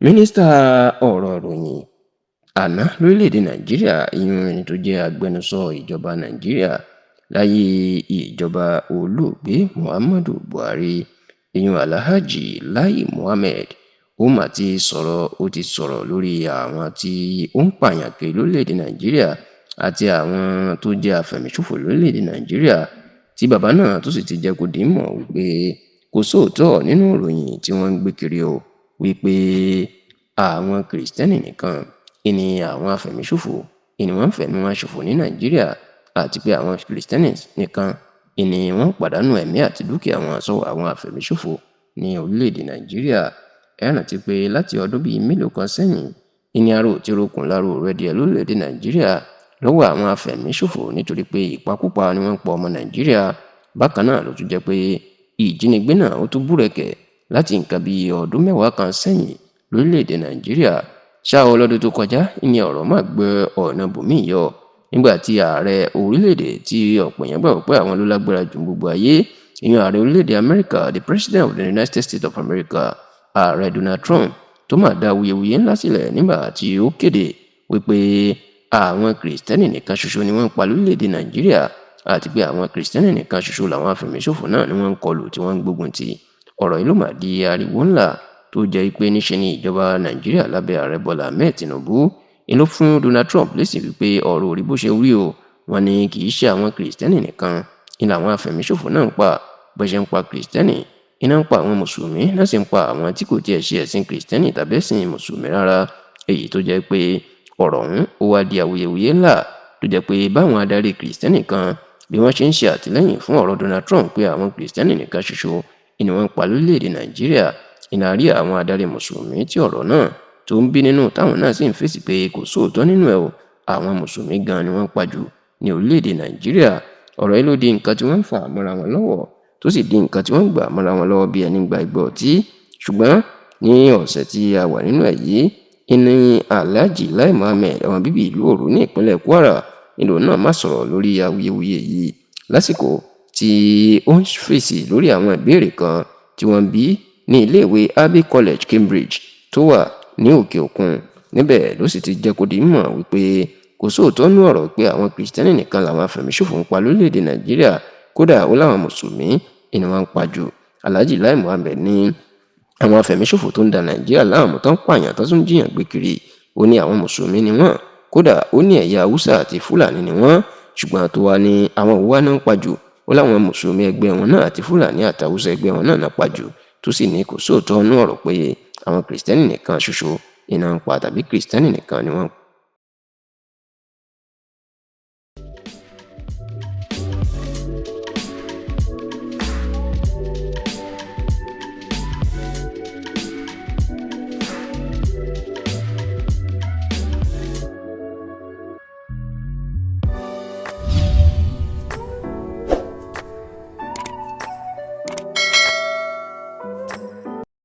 Mínísítà ọ̀rọ̀ ìròyìn àná lórílẹ̀‐èdè Nàìjíríà, ìyún ẹni tó jẹ́ agbẹnusọ ìjọba Nàìjíríà láyé ìjọba olóògbé Muhammadu Buhari, ìyún Alhaji Lai Mohammed, ó mà ti sọ̀rọ̀. Ó ti sọ̀rọ̀ lórí àwọn tí ó ń pààyàn kiri lórílẹ̀‐èdè Nàìjíríà àti àwọn tó jẹ́ afẹ̀míṣòfò lórílẹ̀‐èdè Nàìjíríà, tí bàbá náà tó sì ti jẹ́ kó di mọ̀ wípé kò sóòótọ́ nínú ìròyìn tí wọ́n ń gbé kiri o, wípé àwọn Kìrìsìtẹ́nì nìkan ìní àwọn afẹ̀míṣòfò ìní wọ́n ń fẹ̀mí wọn ṣòfò ní Nàìjíríà, àti pé àwọn Kìrìsìtẹ́nì nìkan ìní wọ́n ń pàdánù ẹ̀mí àti dúkìá wọn sọ́wọ́ àwọn afẹ̀míṣòfò ní orílẹ̀-èdè Nàìjíríà. Ẹ rántí pé láti ọdún bíi mélòó kan sẹ́yìn ìní aró tí rokùn láró rẹ̀ díẹ̀ lórílẹ̀-èdè Nàìjíríà lọ́wọ́ àwọn afẹ̀míṣòfò, nítorí pé ìpakúpa ni wọ́n ń pa ọmọ Nàìjíríà. Bákan náà ló tún jẹ́ pé ìjínigbé náà ó tún búrẹ́kẹ̀ láti nǹkan bíi ọdún 10 kan sẹ́yìn lórílẹ̀-èdè Nàìjíríà. Ṣá o, lọ́dún tó kọjá ní ọ̀rọ̀ máa gbé ọ̀nà bòmíì yọ nígbà tí ààrẹ orílẹ̀-èdè tí ọ̀pọ̀ èèyàn gbàgbọ́ pé àwọn ló lágbára jù gbogbo ayé, ìyẹn ààrẹ orílẹ̀-èdè Amẹ́ríkà, the President of the United States of America, ààrẹ Donald Trump, tó máa dá awuyewuye ńlá sílẹ̀ nígbà tí ó kéde wípé àwọn Kìrìsìtẹ́nì nìkan ṣoṣo ni wọ́n ń pa lórílẹ̀-èdè Nàìjíríà, àti pé àwọn Kìrìsìtẹ́nì nìkan ṣoṣo làwọn afẹ̀míṣòfò náà ni wọ́n ń kọlù tí wọ́n ń gbógun ti. Ọ̀rọ̀ yìí ló máa di ariwo ńlá tó jẹ́ pé níṣe ni ìjọba Nàìjíríà lábẹ́ ààrẹ Bọ́lá Ahmed Tinubu ń ló fún Donald Trump lésì wípé ọ̀rọ̀ ò rí bó ṣe rí o. Wọ́n ní kì í ṣe àwọn Kìrìsìtẹ́nì nìkan ní làwọn afẹ̀míṣòfò náà ń pa. Bó ṣe ń pa Kìrìsìtẹ́nì, iná ń pa àwọn Mùsùlùmí náà, sì ń pa àwọn tí kò tiẹ̀ ṣe ẹ̀sìn Kìrìsìtẹ́nì tàbí ẹ̀sìn Mùsùlùmí rárá. Èyí tó jẹ́ pé ọ̀rọ̀ ọ̀hún ó wá di awuyewuye ńlá, tó jẹ́ pé báwọn adarí Kìrìsìtẹ́nì kan bí wọ́n ṣe ń ṣe àtìlẹ́yìn fún ọ̀rọ̀ Donald Trump pé àwọn Kìrìsìtẹ́nì nìkan ṣoṣo ni wọ́n ń pa lórílẹ̀‐èdè Nàìjíríà, ìnà rí àwọn adarí Mùsùlùmí tí ọ̀rọ̀ náà tó ń bí nínú, táwọn náà sì ń fèsì pé kò sóòótọ́ nínú ẹ̀ o, àwọn Mùsùlùmí gan ni wọ́n ń pa jù ní orílẹ̀‐èdè Nàìjíríà. Ọ̀rọ̀ yìí ló di nǹkan tí wọ́n ń fà mọ́ra wọn lọ́wọ́, tó sì di nǹkan tí wọ́n ń gbà mọ́ra wọn lọ́wọ́ bí ẹni gba igbó ọtí. Ṣùgbọ́n ní ọ̀sẹ̀ tí a wà nínú ẹ̀ yìí, ìní Alhaji Lai Mohammed, ọmọ bíbí ìlú Òru ní ìpínlẹ̀ Kwara, nílò náà má sọ̀rọ̀ lórí awuyewuye yìí lásìkò tí ó ń fèsì lórí àwọn ìbéèrè kan tí wọ́n bí ní iléèwé Abbey College, Cambridge, tó wà ní òkè òkun. Níbẹ̀ ló sì ti jẹ́ kó di mọ̀ wípé kò sóòótọ́ nú ọ̀rọ̀ pé àwọn Kìrìsìtẹ́nì nìkan làwọn afẹ̀míṣòfò ń pa lórílẹ̀‐èdè Nàìjíríà. Kódà ó láwọn Mùsùlùmí ni wọ́n ń pa jù. Alhaji Lai Mohammed ní àwọn afẹ̀míṣòfò tó ń da Nàìjíríà láàmú, tó ń pààyàn, tó tún jiyàn gbé kiri, ó ní àwọn Mùsùlùmí ni wọ́n. Kódà ó ní ẹ̀yà Haúsá àti Fúlàní ni wọ́n. Ṣùgbọ́n tó wá ní àwọn òwúwá náà ń pa jù, ó láwọn Mùsùlùmí ẹgbẹ́ wọn náà àti Fúlàní àti Haúsá ẹgbẹ́ wọn náà náà pa jù, tó sì ní kò sóòótọ́ nú ọ̀rọ̀ pé àwọn Kìrìsìtẹ́nì nìkan ṣoṣo iná ń pa tàbí Kìrìsìtẹ́nì nìkan ni wọ́n ń